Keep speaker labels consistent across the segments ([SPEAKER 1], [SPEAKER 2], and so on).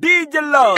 [SPEAKER 1] DJ Love.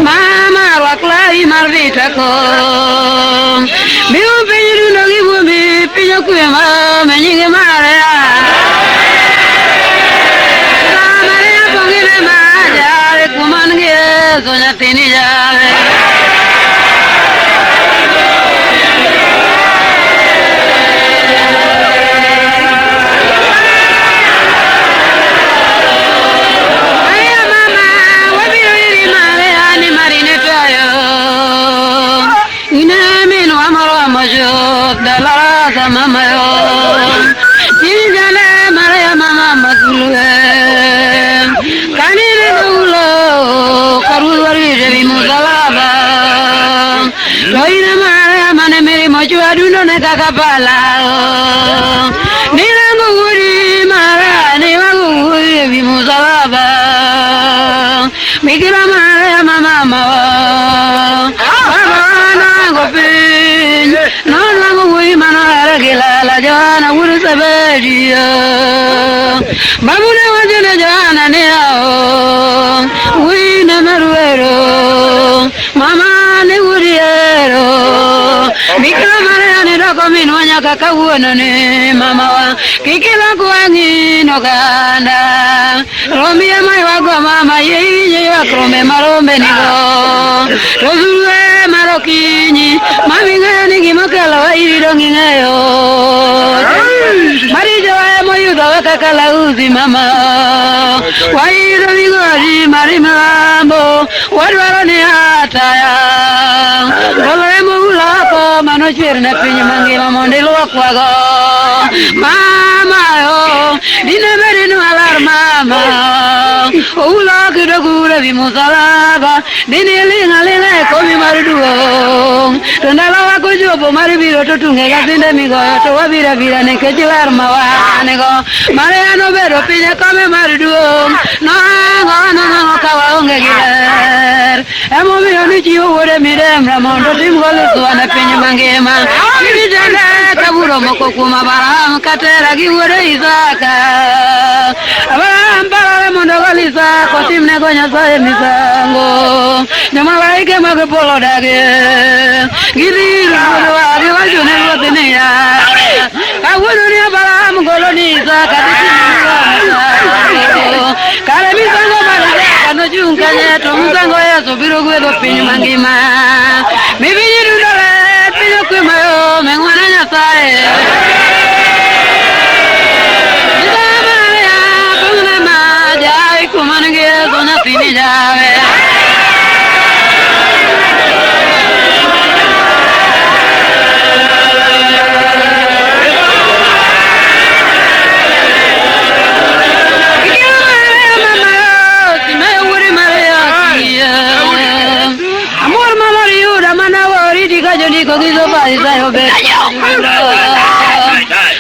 [SPEAKER 2] Mama waklai marvita ko biu pinyu no gi bumi pinyu ku ma me nyinge mare mare pongi ne ma jawe kuman ge sonya tini jawe mama yo jijale maria mama mazulwe kanire ulo karu wari devi muzalaba loina maria mane meri mochu adundo ne kakapala nilangu guri mara ni wangu guri devi muzalaba mikira maria mama mama mama na no no mana la jana guru saberia babuna wajana jana ne ao wina maruero mama ne guriero mikra mare ne roko minu nyaka kawuono ne mama wa kikila kwangi no ganda romia mai wago mama ye ye akrome marombe nigo rozurwe marokinyi mami ngani gimakala wa iro ngingayo marijo moyudo kakala uzi mama wairo migori marimambo wadwaro ni ataya golo mulako mano chwer ne piny mangima mondo ilwokwago mama yo dine bedi ni alar mama oulo kidogure wi musalaba dine ling' aling'a e komi mar duong' to ndalo wakochopo mar biro to tunge gasinde migoyo to wabiro abira nikech ler ma wan go Maria nobedo piny e kome mar duong' nohango nonang'o ka waonge gi ler emomiyo nichiwo wuode miremra mondo otimgo liswa ne piny mangima Kiritende kaburo moko kuom Abraham katera gi wuode Isaka Abraham parore mondo ogol Isaka otimnego Nyasaye misango jomalaike mag polo dagi gidhir wuodwa giwacho ne ruoth niya kawuono ni Abraham golo ni Isaka misango kare misango mar Isaka nochung' kanye to misango Yesu biro gwedho piny mangima mipiny dundore piny okwe mayom e ng'wono Nyasaye Maria pong'ne ma jawe kuman gi Yesu nyathini jawe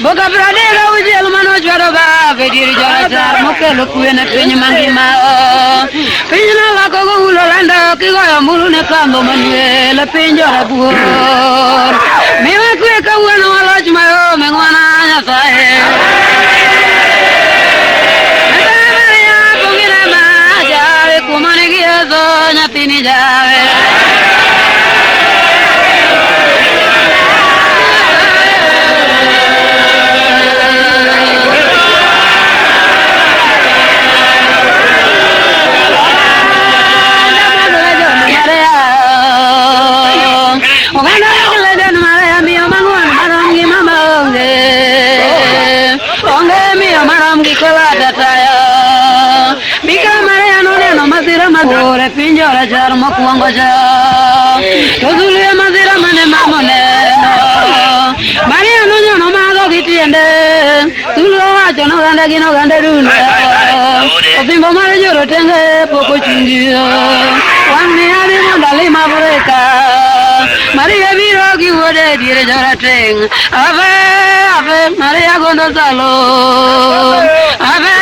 [SPEAKER 2] Boka pradega ujiel manochwado babe dir joratar mokelo kwe ne piny mangima piny nolako goulo lando kigoyo ombulu ne kandho manyuel e piny jorabuor miwa kwe kawuono waloch mayom e ng'wono Nyasaye Maria pong'ine ma jawe kuma nigi Yesu nyathini jawe Onge miyo marom gi kola tatayo marachar mokwongo cha. To sulwe masira mane mama oneno. Maria nonyono mago gi tiende. Sulwe owacho noganda gi noganda dundo. Osimbo mar jorotenge pok ochungi. Wang'ni adhi mondo alim Afrika. Maria biro gi wuode e diere jorateng'. Ave, ave, Maria gondo salo. Ave,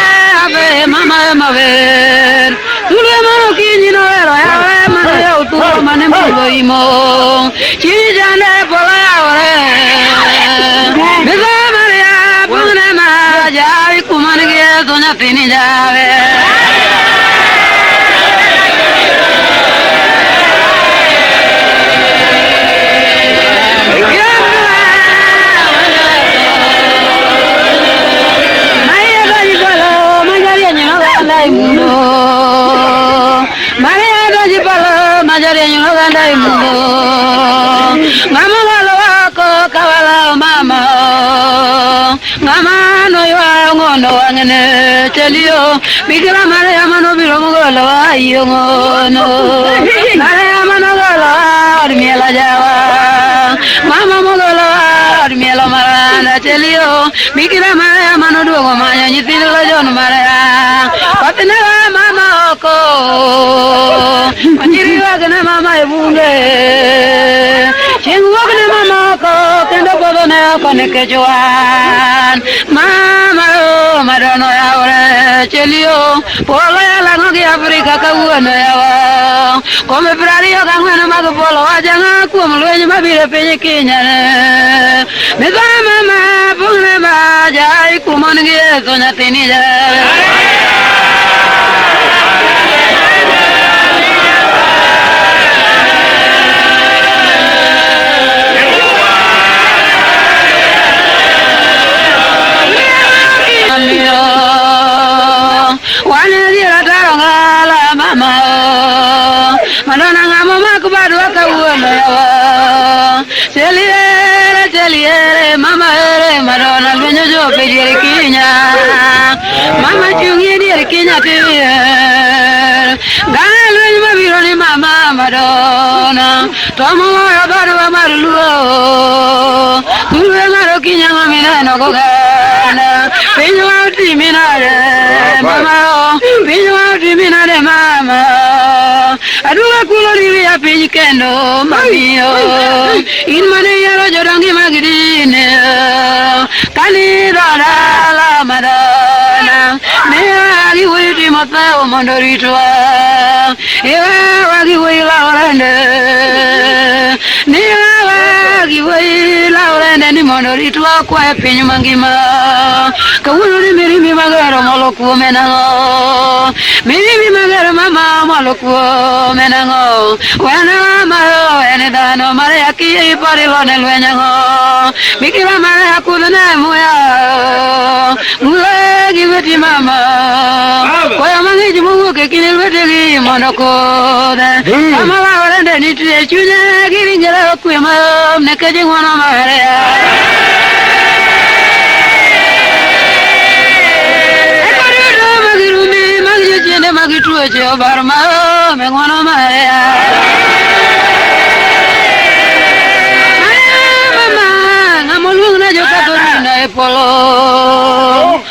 [SPEAKER 2] ave, mama ema wer. Sulwe mar okinyi nohero yawe mane yawo thuolo mane mudho imo. Chi jande polo yawore. Miso Maria pong'ne ma jawi kuma nigi Yesu nyathini jawe. Bikira Maria mano biro mogolo ayo ngono Maria mano golo od mielo jawa Mama mogolo od mielo maranda chelio Bikira Maria mano duogo manyo nyithindo John Maria Wathine mama oko Nyiri wagne mama e bunge Chieng' wuok ne mama oko kendo podho ne oko nikech wan Mama o madono yawre chelio polo yalang'o gi Afrika kawuono yawa Kombe 24 mag polo wachang'o kuom lweny mabiro e piny Kenya ne Miso mama pong'ne ma jai kumon gi Yesu nyathini jaber. Mama Madonna ng'amo mak badwa kawuono yawa Cheliere cheliere mama ere Madonna lwenyo jope dier kinya Mama chung'ie dier kinya tir Gane lweny mabiro ni mama Madonna Tomo moyo badwa mar luo Sulwe mar okinyi ang'o mineno goganda Pinywa otimi nade mama Pinywa otimi nade mama Aduogo kulo riwiya piny kendo mamiyo In mane iyiero jodongi mag dine Kani dala Madonna Ne wagi wuoyi Timotheo mondo oritwa Iwe wagi wuoyi Laurende Ni wagi wuoyi Laurende ni mondo oritwa okwa e piny mangima Kawuono ni mirimbi mager molo kuome nang'o Mirimbi mager mama molo kuome nang'o Wene mama en dhano Maria kiyie ipar ilone lweny ang'o Bikira Maria kudhne muya Ng'we gi lweti mama Koyo mang'ich mowuok e kind lwetegi mondo okudhe Kama Laurende nitie chunye gi ringre okwe mayom nikech ng'wono Maria Eka duto mag rumi mag jochiende mag tuoche obar mayom e ng'wono Maria Maria mama ng'ama oluong ne jo-Katholina e polo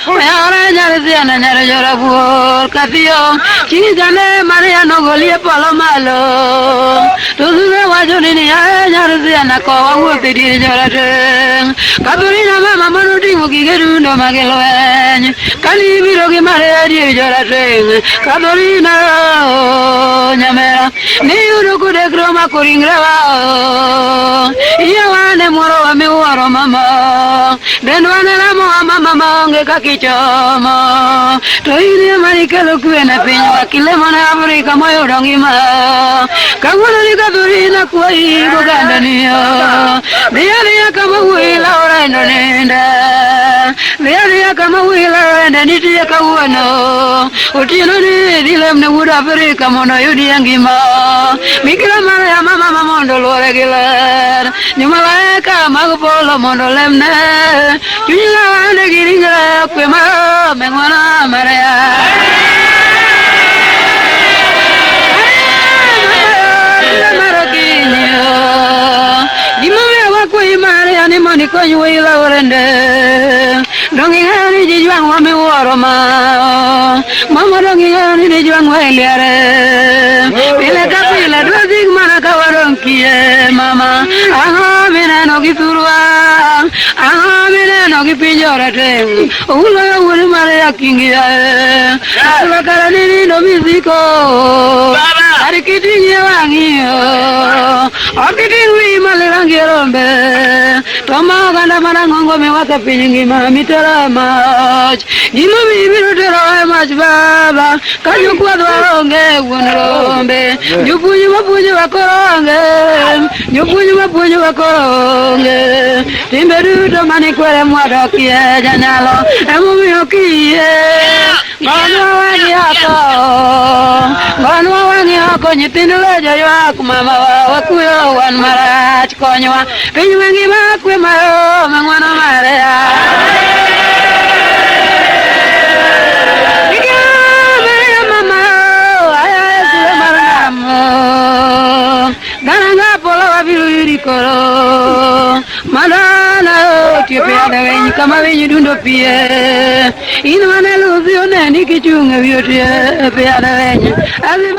[SPEAKER 2] Oyawore nyar Siana nyar Jorabuor Kathio chi jane Maria nogoli e polo malo To Suze wacho ni niya nyar Siana kowa wuoth e dier jorateng' Katholina mama manoting'o gige dundo mag lweny Kani ibiro gi Maria e dier jorateng' Katholina nyamera Niyudo kudekre omako ringrewa Iyewa ne morowa miwuoro mama Dendwa ne ramowa mama maonge kaka ichomo To in ema nikelo kwe ne pinywa Kilemo ne Afrika moyudo ngima Kawuono ni Katholina kwayi gogandani Dhi adhiya kama wuoyi Laurendo ninde Dhi adhiya kama wuoyi Laurende nitie kawuono Otieno ni dhi lemne wuod Afrika mondo oyudie ngima Bikira Maria mama mondo oluore gi ler Jomalaika mag polo mondo olemne Chuny Laurende gi ringre okwe mayom e ng'wono Maria. kony wuoyi laurende. Dong' ing'eyo ni ji jwang'wa miwuoro ma. Mama dong' ing'eyo ni ji jwang'wa e liare. Pile ka pile dwasik mana ka wadong' kiye mama. Ang'o mineno gi thurwa? Ang'o mineno gi piny jorateng'? Uloyo wuod Maria kingi yaye. Asula kara ni nindo misiko. Kar kiting'ie wang'i Ok iting' wiyi malo irangi rombe. To ma oganda marang'ongo miwako e piny ngima mitero e mach. Gimomiyo ibiro terowa e mach baba, ka jokwadhwa onge wuon rombe. Jopuonj mapuonjowa koro onge, jopuonj mapuonjowa koro onge. Timbe duto mane kwere mwadokie janyalo, emomiyo kiyie. Gonwa wang'i oko, gonwa wang'i oko, nyithind lojo ywak, mama wa wakuyo wan marach, konywa. Piny mangima kwe mayom, ng'wono mare Garanga polo wabiro yudi koro Madana otiyo piada winy kama winy dundo pie In mane luthi oneni kichung' e wi otie piada winy Adhi